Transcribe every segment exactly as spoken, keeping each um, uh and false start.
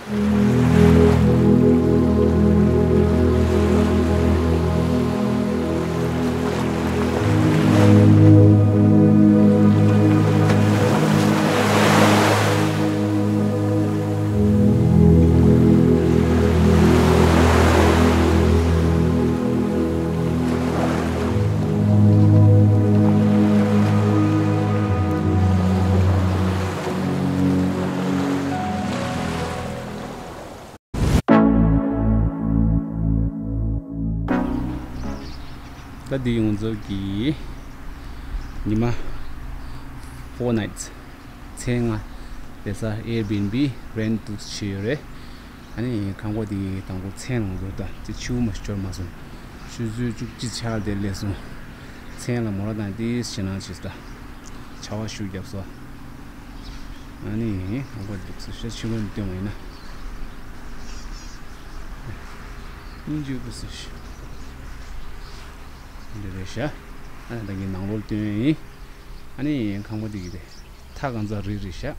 ད་འདི་ཡོངས་རྫོགས་ཀྱི་ཉི་མ་four nights མཚན་ལྔ་བསྡད་ས་Airbnb rent to བྱས་ཡོད་རེད། ཨ་ནི་ཁང་པ་འདི་དང་པོ་མཚན་ལ་འདུག་ད་དེ་ཆུ་མ་ཤོར་མ་སོང་། ཆུ་ཚོད་བཅུ་གཅིག་ཆགས་དེ་སླེབས་སོང་། མཚན་ལ་མོ་ར་དང་དེ་ཞེད་སྣང་བྱས་ད་ཆར་པ་ཤུགས་བརྒྱབ་སོང་། ཨ་ནི་ཁང་པ་འདི་འདུག་ས་ཤ་ཆུ་མ་སྟོན་པ་ཡིན་ན། སྙིང་རྗེ་པོ་སོ་ཤི། འདི་རེད་ཤག་ཨ་ནི་ད་ངས་ནང་ལོགས་སྟོན་ཡིན། ཨ་ནི་ཁང་པ་འདི་གི་རེད། ཐག་གང་ཚ་རིལ་རེད་ཤག་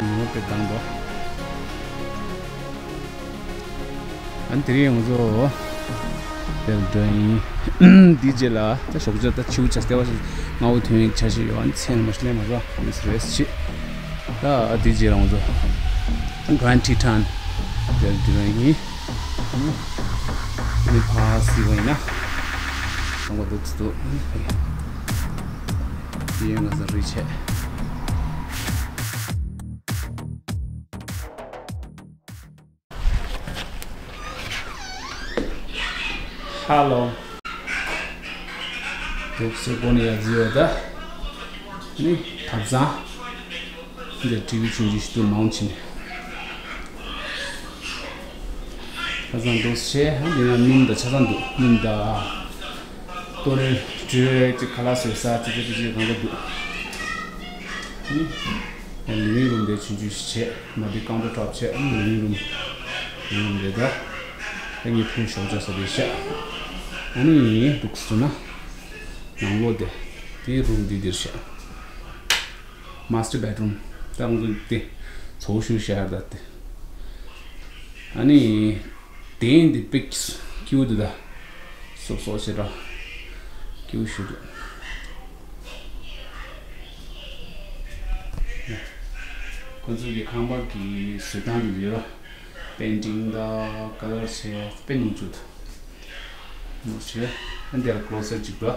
ངོ་དཔེ་དང་པོ། ཨ་ནི་དེ་རིང་ཡོངས་རྫོགས་དེར་འགྲོ་ཡིན། འདིའི་རྗེས་ལ་ད་ཞོགས་ཇ་ད་ཆིའུ་ཆ་སྟེ་བ་ཞིག་སྔ་བོ་ཐོན་ཡིན་ཆ་ཞིག་ཡོད། ཨ་ནི་མཚན་མ་ཤི་ལེ་མ་རོ་མིས་རེས་ཆི། ད་འདིའི་རྗེས་ལ་ཡོངས་རྫོགས་Grand Teton དེར་འགྲོ་ཡིན། ཨ་ནི་ཕ་སི་བ་ཡིན་ན་ཁང་པ་འདུག་འདུག་དེ་ཡོད་ང་ཚོ་རི་ཆེ། Hello. འདུག་སེ་སྒོ་ནས་ཡར་འཛུལ་བ་ད། ནི་ཐབ་ཚང་འདི་ཊི་ཝི་ཆུང་ཆུང་ཞིག་འདུག་མང་ཆེ་ནས། ཐབ་ཚང་འདུག་སེ་འདི་ན་སྣུམ་དང་ཆ་ཚང་འདུག་སྣུམ་དང་ལྟོ་རེ་དྲི་རེ་ཅིག་ཁ་ལག་བཟོ་ས་ཅི་ཅི་ཅི་ཅི་གང་ག་འདུག་ནི། ཡང་living room འདི་ཆུང་ཆུང་ཞིག་བྱས། མ་འདི་counter top བྱས། ཨ་ནི་living room living room འདི་ད། ད་ངའི་ཕུང་ཞོགས་ཇ་ཟ་འདི་བཞག་ཨ་ནི་འདུག་སེ་ན། ནང་ལོགས་འདི། དེའི་རུམ་འདི་འདིར་བཞག master bedroom ད་ང་ཚོ་འདི་ཚོ་ཞུ་བཞག་ད་དེ། ཨ་ནི། དེ་འདི་པིག་ཀྱུ་འདི་ད། སོབ་སོབ་བྱེད་ར། ཀྱུ་ཞུ་དུ། ཁོ་ཚོ་གི་ཁང་པ་གི་བཟོ་སྟངས་འདི་ཡོད་ར། པེན་ཊིང་ད་ཀ་ལར་བྱས་དཔེ་ཉུང་ཆུ་ད། ནོར་བྱས། འདི་ལ་ཀློ་སེ་ཊི་ཅིག་ད།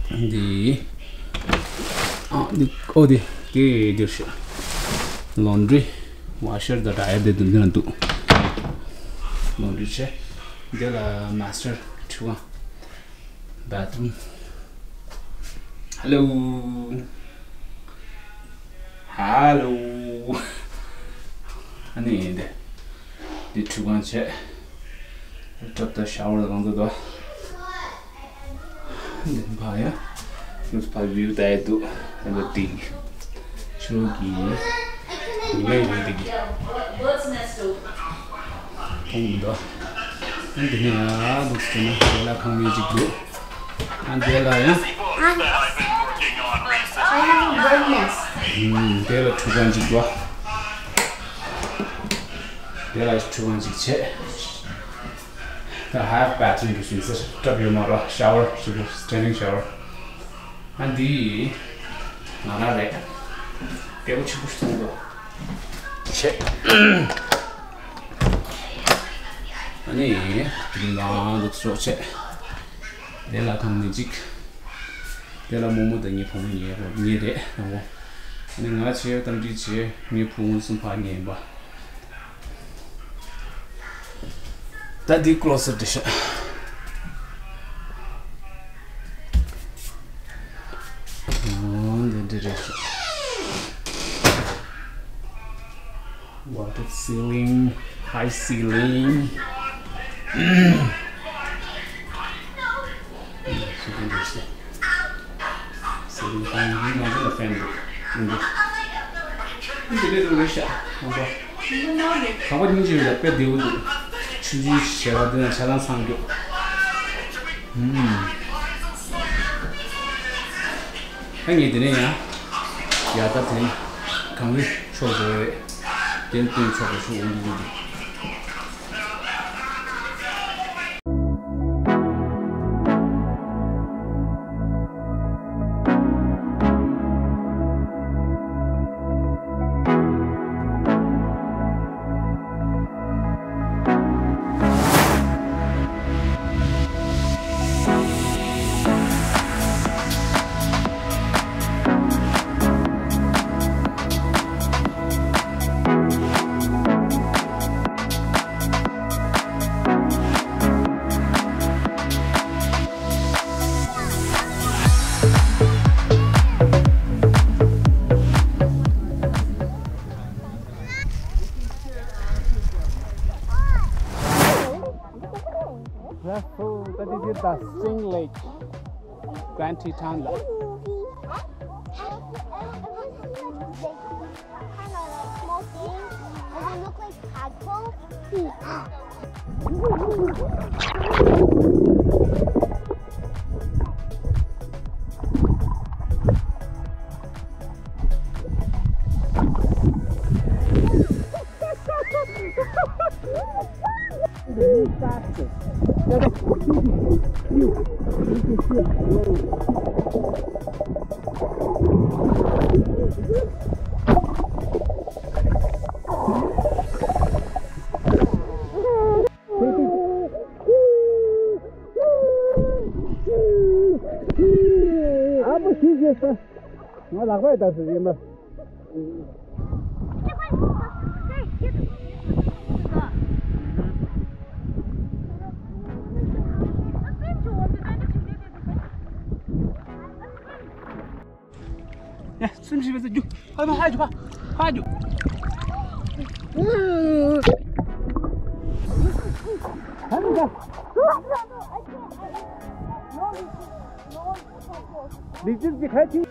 འདི། ཨ་འདི་ཨོ་འདི་འདི་འདིར་ཤི། ལོན་ཌི་རི། ཝ་ཤར་དང་ཌ་ཡར་དེ་འདི་ན་འདུག་ལོན་ཌི་རི་བྱས། འདི་ལ་མ་སི་ཊར་ཁྲུས་ཁང་། བྷ་ཐི་རུམ། ཧ་ལོ། ཧ་ལོ། ཨ་ནི་འདི། འདི་ཁྲུས་ཁང་བྱས། ཊབ་དང་ཤ་ཝར་དང་གང་ཚོ་འདུག་འདི་ཕ་ཡ། ནུས་པ་བིའུ་ད་ཡ་འདུག་ཨ་ནི་འདི། ཆུ་གི། ཉི་མ་ཡོད་འདི་གི། མཐོང་མི་འདུག་ཨ་འདི་ནས་ཡ་འདུག་ཟེར་ན་དེ་ལ་ཁང་མིག་ཅིག་འདུག་ཨ་འདི་ལ་ཡ། I have a bird nest. ཨུམ། དེ་ལ་ཁྲུས་ཁང་ཅིག་འདུག་དེ་ལ་ཁྲུས་ཁང་ཅིག་བྱས། ད་half bathroom འདུག་ཟེར། ཊབ་ཡོད་མ་རེད། ཤ་ཝར་ཞིག་འདུག standing shower། ཨ་འདི་ང་རང་རེད། སྐད་པོ་ཆེན་པོ་ཞིག་སོང་འདུག་ཆེ། ཨ་ནི་འདི་ནང་དུ་ཚོགས་ཆེ། དེ་ལ་ཁང་མིག་གཅིག་དེ་ལ་རྨོ་མོ་དང་ངའི་བུ་མོ་གཉིས་རེད་ནང་གོ། ཨ་ནི་ང་བྱས་གཏམ་རྒྱུད་བྱས། ངའི་བུ་མོ་གསུམ་ཕ་གཉིས་ཡིན་པ། ད་འདི་ཀློ་སེ་ཊི་རེད་ཤག་འོ་འདི་འདི་རེད་ཤག Vaulted ceiling, high ceiling. Ceiling fan འདི་ང་ཚོ་ལ་ཕེན་འདུག་འདི་འདི་འདི་རེད་ཤག་འོ། ཁང་པ་སྙིང་རྗེ་ཡོད་ལ་དཔེ་བདེ་པོ་འདུག་ཆུང་ཆུང་བྱས་པ་འདི་ན་ཆ་ཚང་ཚང་རྒྱུ། ཧུམ། ཨ་ངས་དེ་ནས་ཡང་ཡར་ད་དེ་གངས་རི་ཕྱོགས་འགྲོ་ཡ་རེད། དེ་ནས་སྟོན་ཕྱོགས་ཀྱི་ཕྱོགས་འོང་གི་འདུག Let's go. That is it, the Sing Lake, Grand Teton. Kind of like smoking. Does it look like tadpole? ཨ་ཕོ་ཤི་རྗེས་ས། ང་ལག་པས་བཏབ་ཟེར་ཡིན་པ། ཡ། སེམས་ཤིག་པའི་ཚེ་རྒྱུ། ཕ་མ་ཧ་རྒྱུ་ཕ། ཧ་རྒྱུ། ལིག་ཙིག་ཅིག་ཁ་ཐིག